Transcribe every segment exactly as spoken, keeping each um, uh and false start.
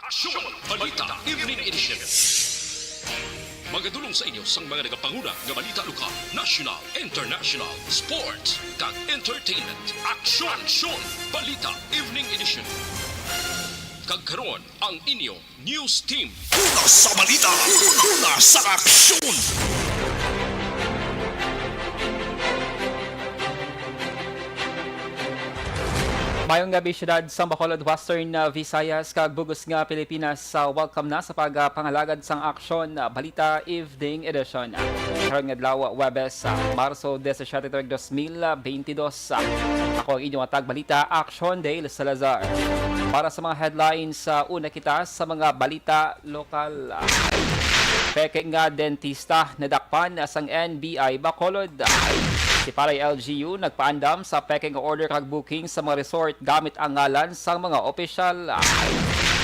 Aksyon! Balita Evening Edition. Magadulong sa inyo sang mga nagapanguna nga balita lokal, national, international, sports, kag entertainment. Aksyon! Aksyon! Balita Evening Edition. Kag karon, ang inyo news team. Una sa balita, una sa aksyon. Mayong gabi, siyudad sang Bacolod, Western, uh, Visayas, kag bug-os nga Pilipinas. Uh, welcome na sa pagpangalagad sang Aksyon, uh, Balita Evening Edition. Karon nga adlaw, Huwebes, uh, Marso disisiete, tuig dos mil beintidos. Uh, ako ang inyong tagbalita, Aksyon Dale Salazar. Para sa mga headlines, uh, una kita sa mga balita lokal. Peke nga dentista nadakpan sang N B I Bacolod. Si Paray L G U nagpaandam sa peke nga order kag booking sa mga resort gamit ang ngalan sang mga opisyal.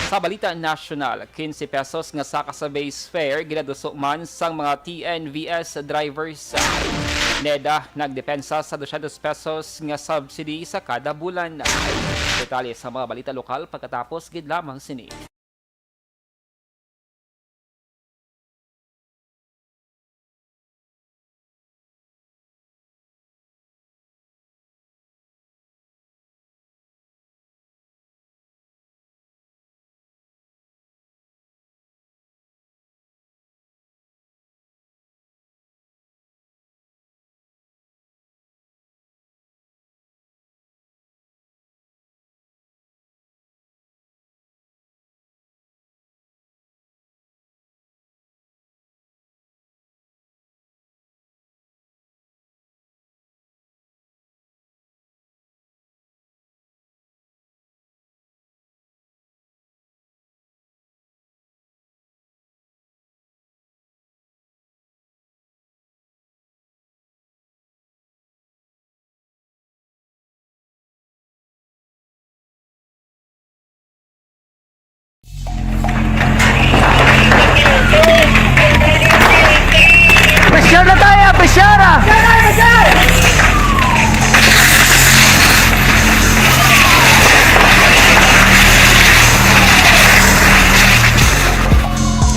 Sa balita nasyonal, quince pesos nga saka sa base fare ginaduso man sang mga T N V S drivers. NEDA nagdepensa sa dosyentos pesos nga subsidy sa kada bulan. Detalye sa mga balita lokal pagkatapos gid lamang sini. Pressure na tayo! Pressure, ah!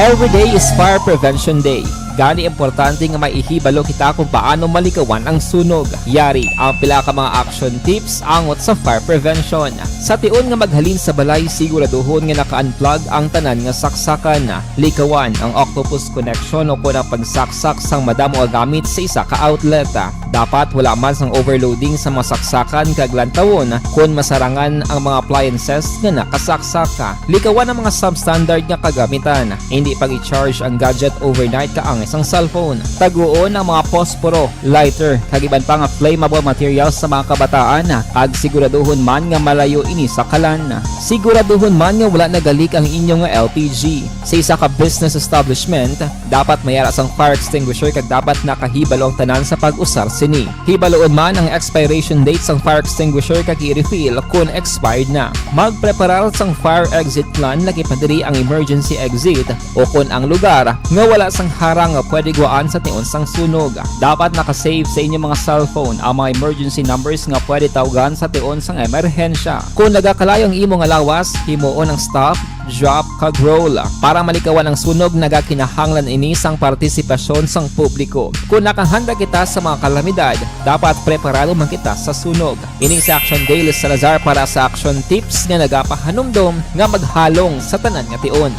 Every day is Fire Prevention Day. Gani, importante nga may ihibalo kita kung paano malikawan ang sunog. Yari ang pila ka mga action tips angot sa fire prevention. Sa tion nga maghalin sa balay, siguraduhon nga naka-unplug ang tanan nga saksakan. Likawan ang octopus connection o kon ang pagsaksak sang madamo nga gamit sa isa ka outlet. Dapat wala man sang overloading sa mga saksakan kag lantawon kon masarangan ang mga appliances nga nakasaksak. Likawan ang mga substandard nga kagamitan. Indi pag-i-charge ang gadget overnight kaangay sang cellphone. Taguon ang mga posporo, lighter, kag iban pa nga flammable materials sa mga kabataan, kag siguraduhon man nga malayo ini sa kalan. Siguraduhon man nga wala nagalik ang inyo nga L P G. Sa isa ka business establishment, dapat may ara sang fire extinguisher kag dapat nakahibalo ang tanan sa pag-usar sini. Hibaloon man ang expiration date sang fire extinguisher kag i-refill kon expired na. Magpreparar sang fire exit plan, lagi pa diri ang emergency exit, o kon ang lugar nga wala sang harang nga pwede gwaan sa tion sang sunog. Dapat naka-save sa inyong mga cellphone ang mga emergency numbers nga pwede tawgan sa tion sang emerhensya. Kon nagakalayo ang imo nga lawas, himuon ang stop, drop, kag roll. Para malikawan ang sunog, nagakinahanglan ini sang partisipasyon sang publiko. Kon nakahanda kita sa mga kalamidad, dapat preparado man kita sa sunog. Ini si Action Dale Salazar para sa Action Tips nga nagapahanumdom nga maghalong sa tanan nga tion.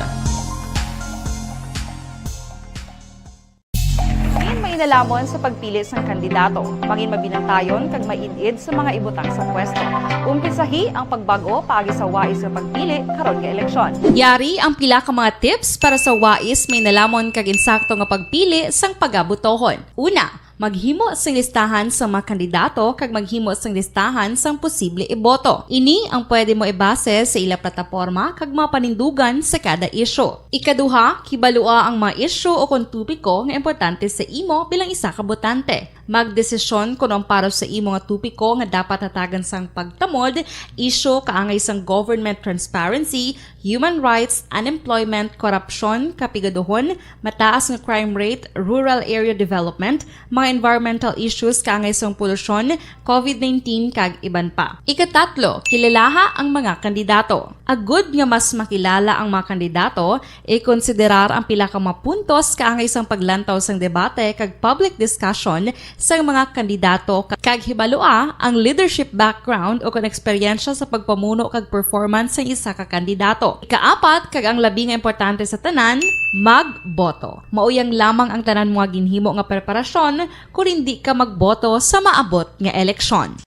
Diin mainalhamon sa pagpili sang kandidato, mangin mabinantayon kag maid-id sa mga ibutang sa pwesto. Umpisahi ang pagbag-o paagi sa wais nga pagpili karon nga eleksyon. Yari ang pila ka mga tips para sa wais, mainalhamon kag insakto nga pagpili sang pagabotohon. Una, maghimo sing listahan sa mga kandidato kag maghimo sing listahan sang posible iboto. Ini ang pwede mo ibase sa ila plataporma kag mga panindugan sa kada isyu. Ikaduha, kibalua ang mga isyu o kon topiko nga importante sa imo bilang isa ka botante. Magdesisyon kon ang para sa imo nga topiko nga dapat hatagan sang pagtamod, isyu kaangay sang government transparency, human rights, unemployment, korupsyon, kapigaduhon, mataas nga crime rate, rural area development, mga environmental issues kaangay sang polusyon, covid nineteen, kag iban pa. Ikatatlo, kilalaha ang mga kandidato. Agud nga mas makilala ang mga kandidato, ikonsiderar ang pila ka mga puntos kaangay sang paglantaw sang debate kag public discussion sang mga kandidato, ka-, kag hibalua ang leadership background o kon eksperyensya sa pagpamuno kag performance sang isa ka kandidato. Ikaapat, kag ang labi nga importante sa tanan, magboto. Mao yang lamang ang tanan mo nga ginhimo nga preparasyon kon hindi ka magboto sa maabot nga eleksyon.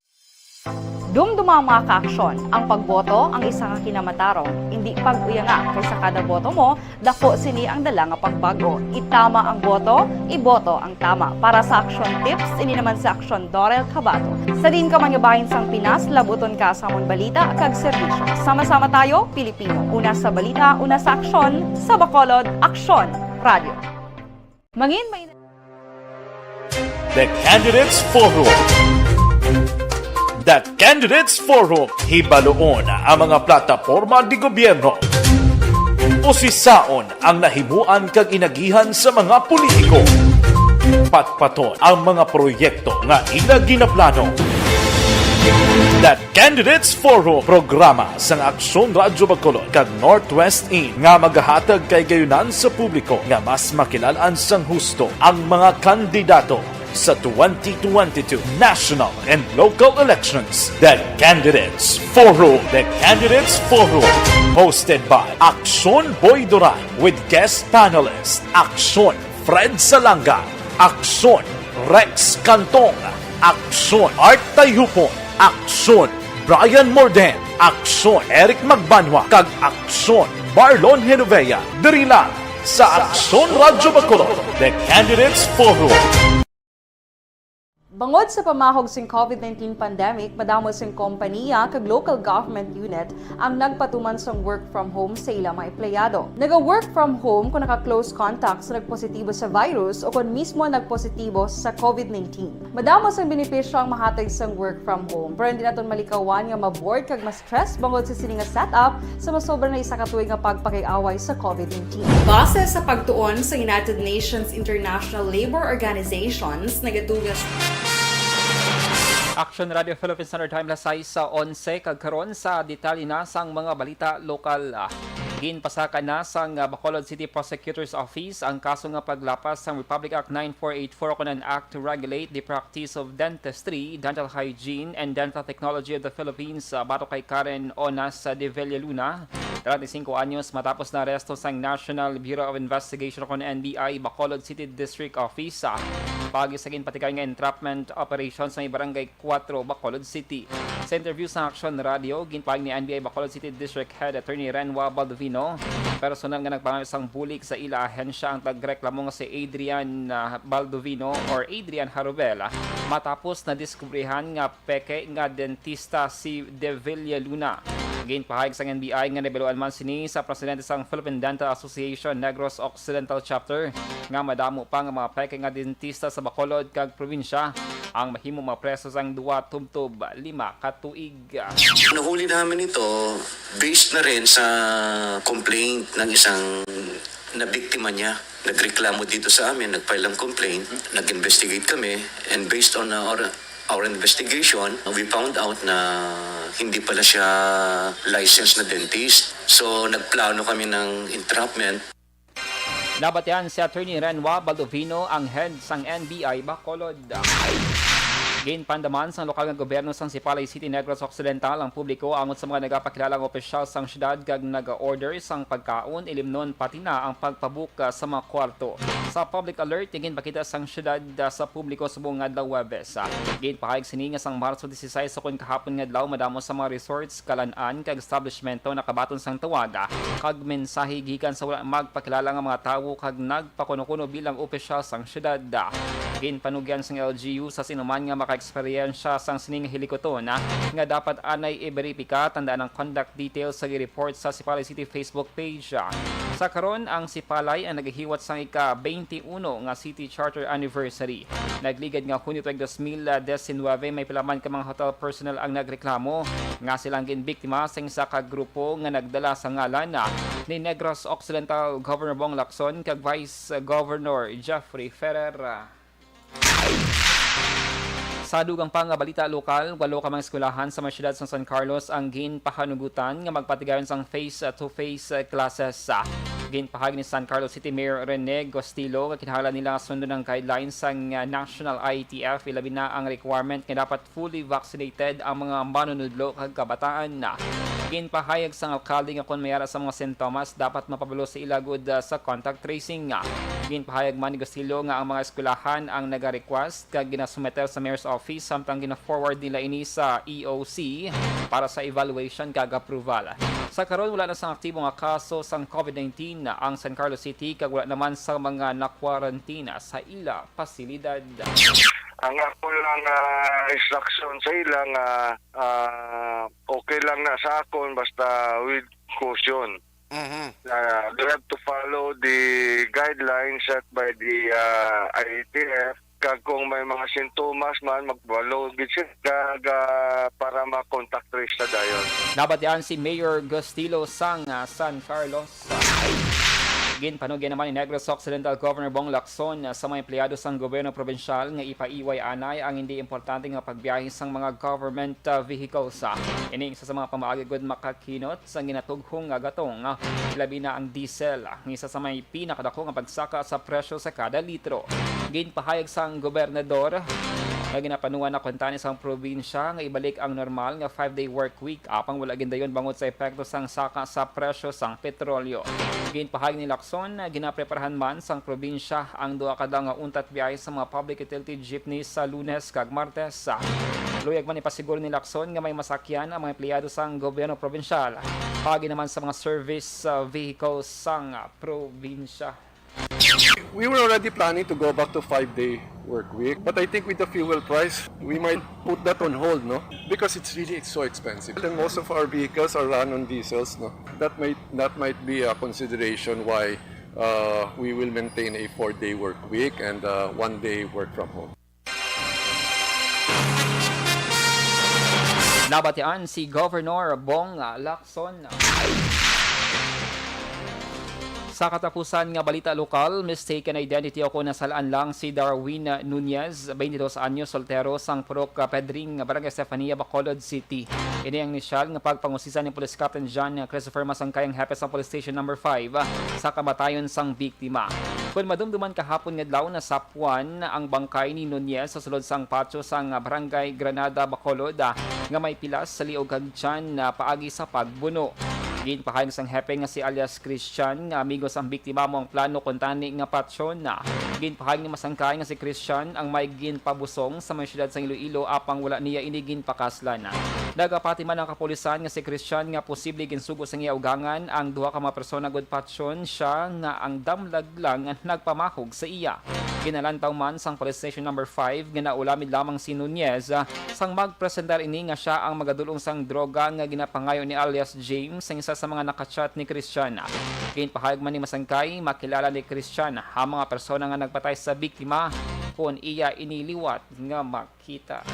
Dumduma ang mga kaaksyon. Ang pagboto ang isa ka kinamatarong. Indi pag-uyanga, kay sa kada boto mo, dako sini ang dala nga pagbago. Itama ang boto, iboto ang tama. Para sa aksyon tips, ini naman si Aksyon Dorel Cabato. Sa diin ka man nga bahin sang Pinas, labuton ka sa amon balita kag serbisyo. Sama-sama tayo, Pilipino. Una sa balita, una sa aksyon, sa Bacolod, Aksyon Radio. Mangin may The Candidates Forum. The Candidates Forum, hibaluon ang mga plataporma di gobyerno. Usisaon ang nahimuan kag inagihan sa mga politiko. Patpaton ang mga proyekto nga ila ginaplano. The Candidates Forum, programa sang Aksyon Radyo Bacolod kag Northwest In nga magahatag kahigayunan sa publiko nga mas makilal-an sang husto ang mga kandidato sa twenty twenty-two national and local elections. The Candidates Forum. The Candidates Forum, hosted by Aksyon Boy Duran with guest panelist Aksyon Fred Salanga, Aksyon Rex Cantong, Aksyon Art Tayhupon, Aksyon Brian Morden, Aksyon Eric Magbanwa, kag Aksyon Marlon Genovea. Diri lang sa Aksyon Radyo Bacolod, The Candidates Forum. Bangod sa pamahog sing covid nineteen pandemic, madamo sing kompaniya kag local government unit ang nagpatuman sang work from home sa ila mga empleyado. Naga-work from home kon naka-close contact sa nagpositibo sa virus o kon mismo nagpositibo sa covid nineteen. Madamo sang benepisyo ang mahatag sang work from home, pero hindi naton malikawan nga ma-bored kag ma-stress bangod sa sini nga setup sa masobra na isa ka tuig nga pagpakig-away sa covid nineteen. Base sa pagtuon sa United Nations International Labor Organizations, nagatuga Action Radio Philippines Standard Time, alas sais onse, kag karon sa detalye na sang mga balita lokal. Ah, ginpasaka na sang, ah, Bacolod City Prosecutor's Office ang kaso nga paglapas sang Republic Act nine four eight four, kon an Act to Regulate the Practice of Dentistry, Dental Hygiene, and Dental Technology of the Philippines, ah, batok kay Karen Onas, ah, de Villaluna, treinta y cinco anyos, matapos na aresto sang National Bureau of Investigation, kon N B I, Bacolod City District Office, ah, paagi sa ginpatikay nga entrapment operation sa may Barangay Cuatro, Bacolod City. Sa interview sa Action Radio, ginpahayag ni N B I Bacolod City District Head Attorney Renwa Baldovino, personal nga nagpangayos sang bulig sa ila ahensya ang tagreklamo nga si Adrian, ah, Baldovino or Adrian Harubel, ah, matapos nadiskubrihan nga peke nga dentista si De Villaluna. Ginpahayag sang N B I nga nahibaluan man sini sa presidente sang Philippine Dental Association Negros Occidental Chapter nga madamo pa nga mga peke nga dentista sa Bacolod kag probinsya ang mahimo mapreso sang duwa tubtob lima ka tuig. Nahuli namin ito based na rin sa complaint ng isang nabiktima niya. Nagreklamo dito sa amin, nag-file ng complaint, nag-investigate kami, and based on our, our investigation, we found out na hindi pala siya licensed na dentist. So, nagplano kami ng entrapment. Nabatian si Attorney Renwa Baldovino, ang head sang N B I Bacolod. Ginpaandam man sang lokal nga gobyerno sang Sipalay City, Negros Occidental, ang publiko angot sa mga nagapakilala nga opisyal sang syudad kag naga-order sang pagkaon, ilimnon pati na ang pagpabuka sa mga kwarto. Sa public alert, ginpakita sang syudad, ah, sa publiko subong nga adlaw Huwebes. Ginpahayag sini nga sang Marso dieciséis, kon kahapon nga adlaw, madamo sa mga resorts, kalan-an, kag establishmento nakabaton sang tawag, ah, kag mensahe gikan sa wala magpakilala nga mga tawo kag nagpakuno-kuno bilang opisyal sang syudad. Ginpanugyan sang L G U sa sinuman nga makaeksperyensya sang sining hilikuton, ah, nga dapat anay iberipika, tandaan ang conduct details sa gi-report sa Sipalay City Facebook page. Sa karon, ang Sipalay ang nagahiwat sang ika-twenty-one nga City Charter Anniversary. Nagligad nga Hunyo tuig dos mil diecinuebe, may pila man ka mga hotel personnel ang nagreklamo nga sila ang ginbiktima sang isa ka grupo nga nagdala sa ngalan ni Negros Occidental Governor Bong Lacson kag Vice Governor Jeffrey Ferrer. Sa dugang pa nga balita lokal, walo ka mga eskwelahan sa may siyudad sa San Carlos ang ginpahanugutan nga magpatigayon sang face-to-face classes. Ginpahayag ni San Carlos City Mayor Rene Gostilo nga kinahanglan nila nga sundon ang guidelines sang, ah, National I E T F, ilabi na ang requirement nga dapat fully vaccinated ang mga manunudlo kag kabataan. Ginpahayag sang alkalde nga kon may ara sa mga sintomas, dapat mapabalo sa ila gud, ah, sa contact tracing. Ginpahayag man ni Gostilo nga ang mga eskwelahan ang naga-request kag ginasumiter sa Mayor's Office, samtang gina-forward nila ini sa E O C para sa evaluation kag approval. Sa karon, wala na sang aktibo nga kaso sang COVID nineteen ang San Carlos City kag wala naman sa mga nakwarantina sa ila pasilidad. Ang ako lang, ah, instruction sa ila nga, ah, okay lang na sa akon basta with caution. Mhm. Uh, they have to follow the guidelines set by the, uh, I A T F. Kag kung may mga sintomas man, magbalo gid sila kag, uh, para ma-contact trace na dayon. Nabatian si Mayor Gustilo sang, uh, San Carlos. Ginpanugyan naman ni Negros Occidental Governor Bong Lacson, uh, sa mga empleyado sang gobyerno probinsyal nga ipaiway anay ang hindi importante nga pagbiyahe sang mga government, uh, vehicles. Uh, ini isa sa mga pamaagi gud makakinot sang ginatughong nga gatong, ah, labi na ang diesel, ah, ang isa sa may pinakadako nga pagsaka sa presyo sa kada litro. Ginpahayag sang gobernador nga ginapanuan na kuntani sang probinsya nga ibalik ang normal nga five-day work week, apang wala gindayon bangod sa epekto sang saka sa presyo sang petrolyo. Ginpahayag ni Lacson nga ginapreparahan man sang probinsya ang duha ka daw nga untat biyahe sa mga public utility jeepney sa Lunes kag Martes. Luyag man ipasiguro ni Lacson nga may masakyan ang mga empleyado sang gobyerno probinsyal, paagi naman sa mga service, uh, vehicles sang, uh, probinsya. We were already planning to go back to five-day work week, but I think with the fuel price, we might put that on hold, no? Because it's really, it's so expensive. And most of our vehicles are run on diesels, no? That might, that might be a consideration why, uh, we will maintain a four-day work week and, uh, one day work from home. Nabatian si Governor Bong Lacson. Sa katapusan nga balita lokal, mistaken identity o kon nasal-an lang si Darwin Nunez, twenty-dos anyos, soltero, sang Purok Pedring, Barangay Estefania, Bacolod City. Ini ang inisyal nga pagpangusisa ni Police Captain John Christopher Masangkay, ang hepe sa Police Station Number Five, sa kamatayon sang biktima. Kon madumduman, kahapon nga adlaw, nasapwan ang bangkay ni Nunez sa sulod sang patio sang Barangay Granada, Bacolod, ah, nga may pilas sa liog kag tiyan, ah, paagi sa pagbuno. Ginpahayag sang hepe nga si alias Christian nga amigo sang biktima amo ang plano kuntani nga patyon. Ginpahayag ni Masangkay nga si Christian ang may ginpabusong sa may siyudad sang Iloilo, apang wala niya ini ginpakaslan. Nagapati man ang kapulisan nga si Christian nga posible ginsugo sang iya ugangan ang duha ka mga persona gud patyon siya nga ang damlag lang nagpamahog sa iya. Ginalantaw man sang Police Station Number Five nga naulamid lamang si Nunez, ah, sang magpresentar ini nga sia ang magadul-ong sang droga nga ginapangayo ni alias James, ang isa sa mga nakachat ni Christian. Ginpahayag man ni Masangkay, makilala ni Christian ang mga persona nga nagpatay sa biktima kon iya ini liwat nga makita.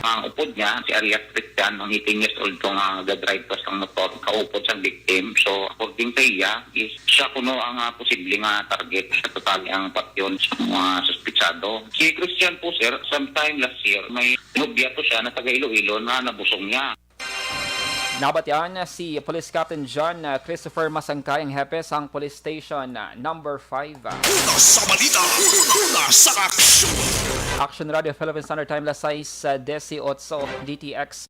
Ang upod niya, si alias Christian, ang eighteen years old ko nga ga-drive pa sang motor, kaupod sang victim. So, according sa iya, is siya kuno ang, ah, posible nga target sa total ang patyon sa mga suspitsado. Si Christian po, sir, sometime last year, may nobya po siya na taga Iloilo na nabusong niya. Nabatian si Police Captain John, ah, Christopher Masangkay, ang hepe sang Police Station, ah, Number Five. Una sa balita, una sa aksyon. Action Radio Philippine Standard Time, las sais, ah, dieciocho, D T X.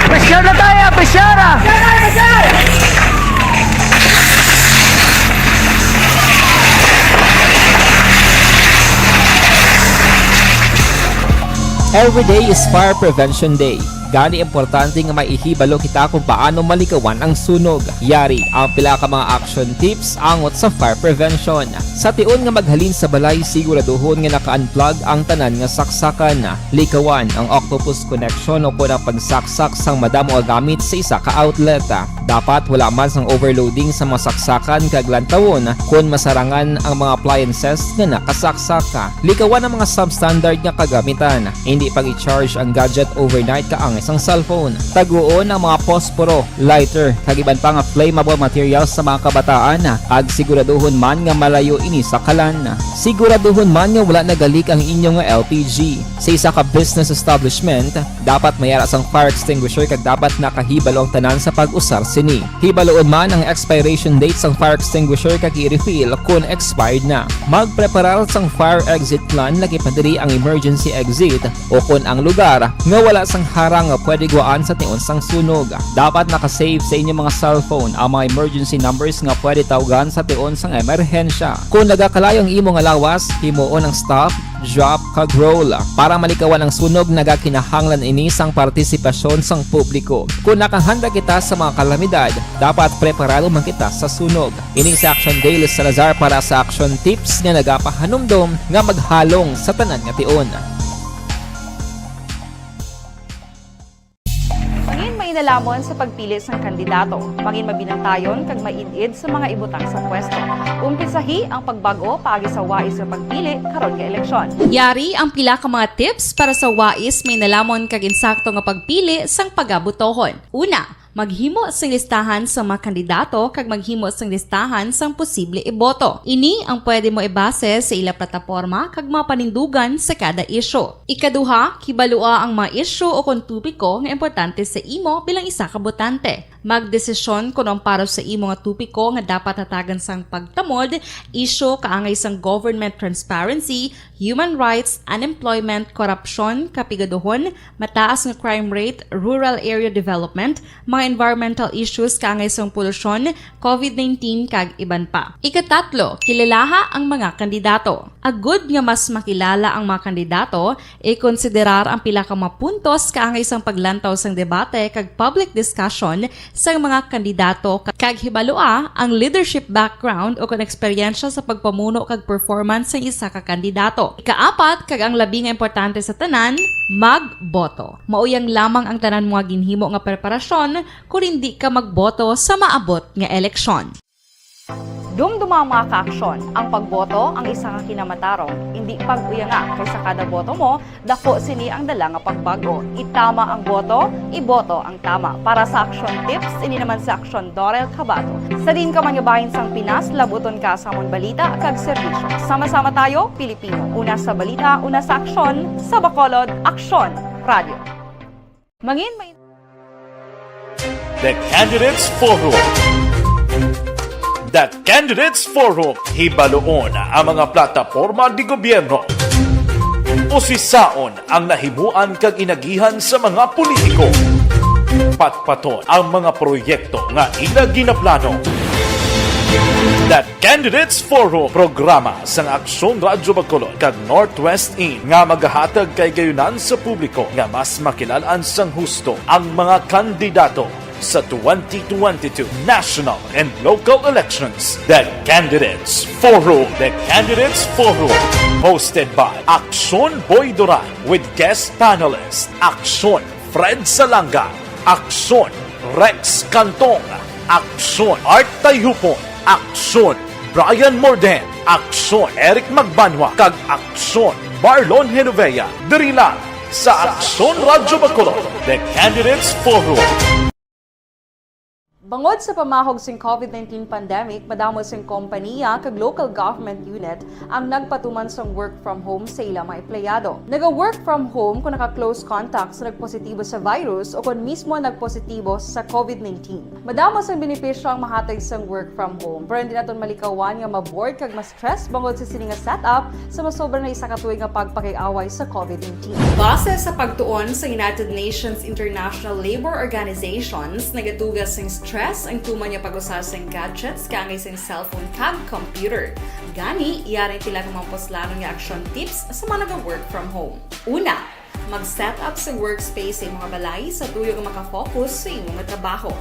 Pressure na tayo! Pressure! Every day is Fire Prevention Day. Gani, importante nga maihibalo kita kung paano malikawan ang sunog. Yari ang pila ka mga action tips angot sa fire prevention. Sa tion nga maghalin sa balay, siguraduhon nga naka-unplug ang tanan nga saksakan. Likawan ang octopus connection o kon ang pagsaksak sang madamo nga gamit sa isa ka outlet. Dapat wala man sang overloading sa mga saksakan kag lantawon kon masarangan ang mga appliances nga nakasaksak. Likawan ang mga substandard nga kagamitan. Hindi pag-i-charge ang gadget overnight kaangay sang cellphone. Taguon ang mga posporo, lighter, kag iban pa nga flammable materials sa mga kabataan, kag siguraduhon man nga malayo ini sa kalan. Siguraduhon man nga wala nagalik ang inyo nga L P G. Sa isa ka business establishment, dapat may ara sang fire extinguisher kag dapat nakahibalo ang tanan sa pag-usar sini. Hibaloon man ang expiration date sang fire extinguisher kag i-refill kon expired na. Magpreparar sang fire exit plan, lagi pa diri ang emergency exit o kon ang lugar nga wala sang harang nga pwede guwaan sa tion sang sunog. Dapat naka-save sa inyo mga cellphone ang mga emergency numbers nga pwede tawgan sa tion sang emerhensya. Kon nagakalayo ang imo nga lawas, himuon ang stop, drop, kag roll. Para malikawan ang sunog, nagakinahanglan ini sang partisipasyon sang publiko. Kon nakahanda kita sa mga kalamidad, dapat preparado man kita sa sunog. Ini si Action Dale Salazar para sa Action Tips nga nagapahanumdom nga maghalong sa tanan nga tion. Mangin mainalomon sa pagpili sang kandidato. Mangin mabinantayon kag maid-id sa mga ibutang sa pwesto. Umpisahi ang pagbag-o paagi sa wais nga pagpili karon nga eleksyon. Yari ang pila ka mga tips para sa wais, mainalomon kag insakto nga pagpili sang pagabotohon. Una, maghimo sing listahan sa mga kandidato kag maghimo sing listahan sang posible iboto. Ini ang pwede mo ibase sa ila plataporma kag mga panindugan sa kada isyu. Ikaduha, kibalua ang mga isyu o kon topiko nga importante sa imo bilang isa ka botante. Magdesisyon kon ang para sa imo nga topiko nga dapat hatagan sang pagtamod, isyu kaangay sang government transparency, human rights, unemployment, korupsyon, kapigaduhon, mataas nga crime rate, rural area development, mga environmental issues kaangay sang polusyon, covid nineteen, kag iban pa. Ikatatlo, kilalaha ang mga kandidato. Agud nga mas makilala ang mga kandidato, ikonsiderar ang pila ka mga puntos kaangay sang paglantaw sang debate kag public discussion sang mga kandidato, kag hibalua ang leadership background o kon eksperyensya sa pagpamuno kag performance sang isa ka kandidato. Ikaapat, kag ang labi nga importante sa tanan, magboto. Mauyang lamang ang tanan mo nga ginhimo nga preparasyon kon indi ka magboto sa maabot nga eleksyon. Dumduma ang mga kaaksyon, ang pagboto ang isa ka kinamatarong. Indi pag-uyanga, kay sa kada boto mo, dako sini ang dala nga pagbag-o. Itama ang boto, iboto ang tama. Para sa Action Tips, ini naman si Action Dorel Cabato. Sa diin ka man nga bahin sang Pinas, labuton ka sa amon balita kag serbisyo. Sama-sama tayo, Pilipino. Una sa balita, una sa aksyon, sa Bacolod, Aksyon Radio. Mangin may The Candidates Forum. The Candidates Forum. Hibaluon ang mga plataporma di gobyerno. Usisaon ang nahimuan kag inagihan sa mga politiko. Patpaton ang mga proyekto nga ila ginaplano. The Candidates Forum, programa sang Aksyon Radyo Bacolod kag Northwest In, nga magahatag kay gayunan sa publiko nga mas makilal-an sang husto ang mga kandidato sa twenty twenty-two national and local elections. The Candidates Forum. The Candidates Forum, hosted by Aksyon Boy Duran with guest panelist Aksyon Fred Salanga, Aksyon Rex Cantong, Aksyon Art Tayhupon, Aksyon Brian Morden, Aksyon Eric Magbanwa, kag Aksyon Marlon Genovea, diri lang sa Aksyon Radyo Bacolod, The Candidates Forum. Bangod sa pamahog sing COVID nineteen pandemic, madamo sing kompaniya kag local government unit ang nagpatuman sang work from home sa ila mga empleyado. Naga-work from home kung naka-close contact sa nagpositibo sa virus o kon mismo nagpositibo sa COVID nineteen. Madamo sang benepisyo ang mahatag sang work from home, pero hindi naton malikawan nga ma-bored kag ma-stress bangod sa sini nga setup sa masobra na isa ka tuig nga pagpakig-away sa COVID nineteen. Base sa pagtuon sa United Nations International Labour Organizations, nagatuga sing stress ang tuman nga pag-usa sing gadgets kaangay sing cellphone kag computer. Gani, yari ang pila ka mga puslanon nga action tips sa mga naga-work from home. Una, mag-set up sa workspace sa imong balay sa tuyo nga makafocus sa imong trabaho.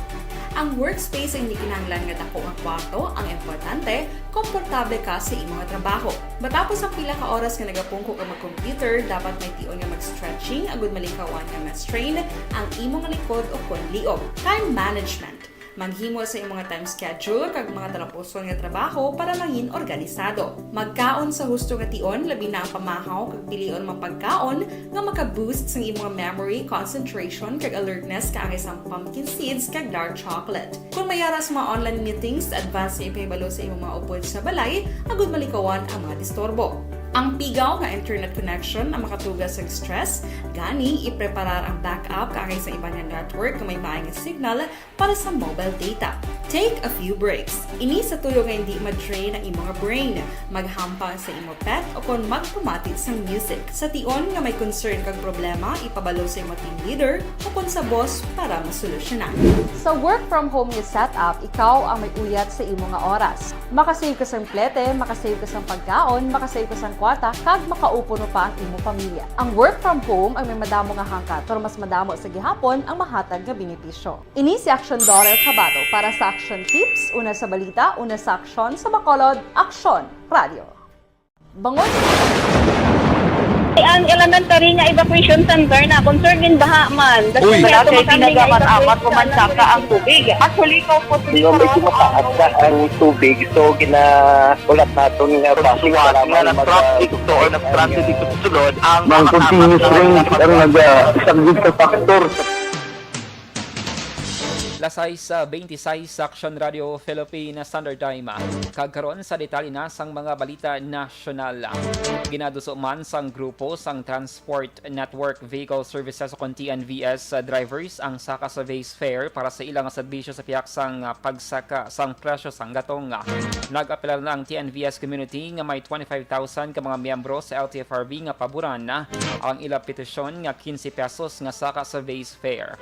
Ang workspace ay hindi kinahanglan nga dako nga kwarto, ang importante, komportable ka sa imong trabaho. Matapos ang pila ka oras nga nagapungko ka mag-computer, dapat may tion nga mag-stretching agud malikawan nga ma-strain ang imong likod o kon liog. Time management. Maghimo sa imong time schedule kag mga talapuson nga trabaho para mangin organisado. Magkaon sa husto nga tion, labi na ang pamahaw kag pilion mga pagkaon nga maka-boost sang imong memory, concentration, kag alertness kaangay sang pumpkin seeds kag dark chocolate. Kung may ara sa mga online meetings, advance nga ipahibalo sa imong mga upod sa balay agud malikawan ang mga disturbo. Ang pigaw nga internet connection ang makatuga sa stress, gani ipreparar ang backup kaangay sa iban nga network nga may maayong signal para sa mobile data. Take a few breaks. Ini sa tuyo nga hindi ma-drain ang imong brain. Maghampang sa imo pet o kon magpamati sang music. Sa tion nga may concern kag problema, ipabalo sa imo team leader o kon sa boss para masolusyonan. Sa work from home nga setup, ikaw ang may uyat sa imo nga oras. Makasave ka sang plete, makasave ka sang pagkaon, makasave ka sang kwarta, kag makaupuno pa ang imo pamilya. Ang work from home ang may madamo nga hangkat, pero mas madamo sa gihapon ang mahatag nga benepisyo. Ini si Action Daughter Kabato para sa Action Tips, una sa balita, una sa aksyon, sa Bacolod, Aksyon Radio. Bangod Ang elementary nga evacuation center na concern gin baha man. Uy! Wala kay ginagamat-amat, kumansaka ang tubig. Actually, ikaw po, Hindi, medyo mataas na ang tubig, so ginaulat naton nga base Suwat para nga mag- nag-traffic to or nag-transit dito sa sulod ang Ang continuous rain ang nagasaglit sa factor. Las sais beintisais sa Aksyon Radio Philippine Standard Time. Kag karon sa detalye na sang mga balita nasyonal. Ginaduso man sang grupo sang Transport Network Vehicle Services o kon T N V S drivers ang saka sa base fare para sa ilang serbisyo sa pihak sang pagsaka sang presyo sang gatong. Nag-apelar na ang T N V S community nga may twenty-five thousand ka mga miyembro sa L T F R B nga paboran ang ila petisyon nga quince pesos nga saka sa base fare.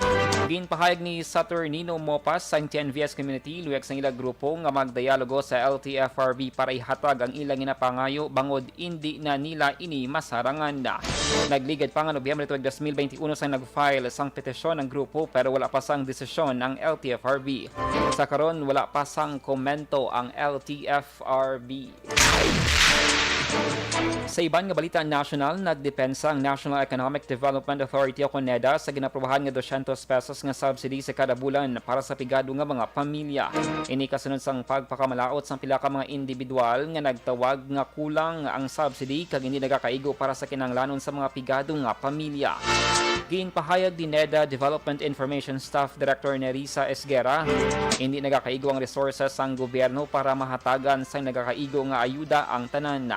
Ginpahayag ni Saturnino Mopas, sang T N V S community, luyag sang ila grupo nga magdialogo sa L T F R B para ihatag ang ilang ginapangayo bangod indi na nila ini masarangan. Nagligad pa nga Nobyembre tuig dos mil beinti uno sang nag-file sang petisyon ang grupo, pero wala pa sang desisyon ang L T F R B. Sa karon, wala pa sang komento ang L T F R B. Sa iban nga balita nasyonal, nagdepensa ang National Economic Development Authority o kon NEDA sa ginaprobahan nga dosyentos pesos nga subsidy sa kada bulan para sa pigado nga mga pamilya. Ini kasunod sang pagpakamalaut sang pila ka mga individual nga nagtawag nga kulang ang subsidy kag hindi nagakaigo para sa kinahanglanon sa mga pigado nga pamilya. Ginpahayag ni NEDA Development Information Staff Director Nerissa Esguerra, hindi nagakaigo ang resources sang gobyerno para mahatagan sang nagakaigo nga ayuda ang tanan.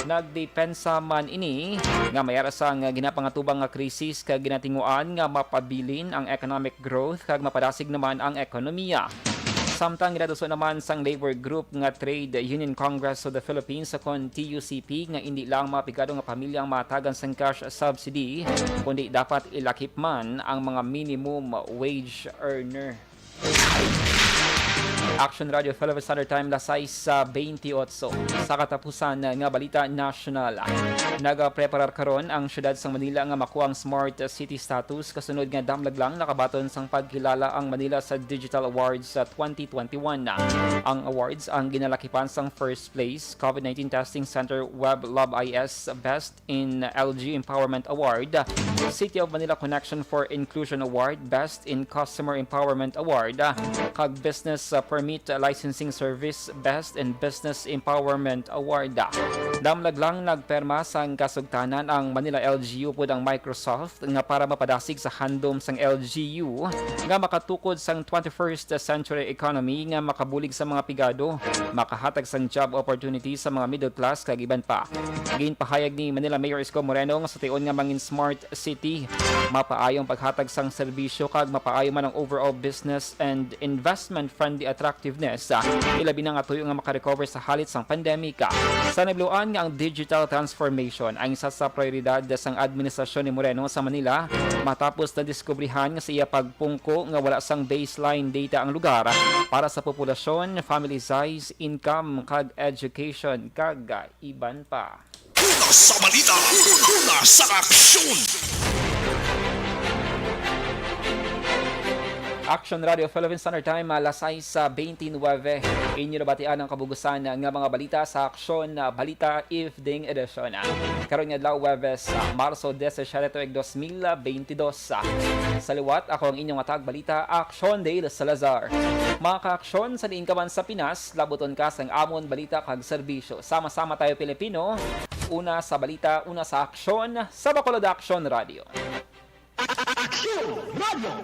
Nagdepensa man ini nga may ara sang ginapangatubang nga krisis kag ginatinguan nga mapabilin ang economic growth kag mapadasig naman ang ekonomiya. Samtang ginaduso naman sang labor group nga Trade Union Congress of the Philippines o kon T U C P nga indi lang mga pigado nga pamilya ang mahatagan sang cash subsidy, kundi dapat ilakip man ang mga minimum wage earner. Action Radio Philippine Standard Time, las sais sa beintiotso. Sa katapusan nga balita nasyonal, nagapreparar karon ang siyudad sang Manila nga makuha ang Smart City status kasunod nga damlag lang nakabaton sang pagkilala ang Manila sa Digital Awards sa twenty twenty-one. Ang awards ang ginalakipan sang first place COVID nineteen Testing Center Web Lab I S Best in L G Empowerment Award, City of Manila Connection for Inclusion Award, Best in Customer Empowerment Award, kag Business, uh, Permit Licensing Service, Best in Business Empowerment Award. Damlag lang nagperma sang kasugtanan ang Manila L G U upod ang Microsoft nga para mapadasig sa handom sang L G U nga makatukod sang twenty-first century economy nga makabulig sa mga pigado, makahatag sang job opportunity sa mga middle class kag iban pa. Ginpahayag ni Manila Mayor Isko Moreno nga sa tion nga mangin smart city, mapaayo ang paghatag sang serbisyo kag mapaayo man ang overall business and investment-friendly attractiveness, ah, ilabi na nga tuyo nga makarecover sa halit sang pandemic. Sa nabluan nga ang digital transformation ang isa sa prioridad sang administrasyon ni Moreno sa Manila, matapos nadiskubrihan nga sa iya pagpungko nga wala sang baseline data ang lugar para sa populasyon, family size, income, kag education, kag iban pa. Una sa balita, una sa aksyon. Action Radio Philippine Standard Time, alas sais sa twenty-nine. Inyo nabatian ang kabugusan nga mga balita sa Aksyon, ah, Balita Evening Edition. Karon nga adlaw, Huwebes, ah, Marso disisiete, tuig dos mil bentidós. Sa liwat, ako ang inyong atag balita, Aksyon Dale Salazar. Mga kaaksyon, sa diin ka man sa Pinas, labuton ka sang amon balita kag serbisyo. Sama-sama tayo, Pilipino. Una sa balita, una sa aksyon, sa Bacolod Action Radio. Action Radio.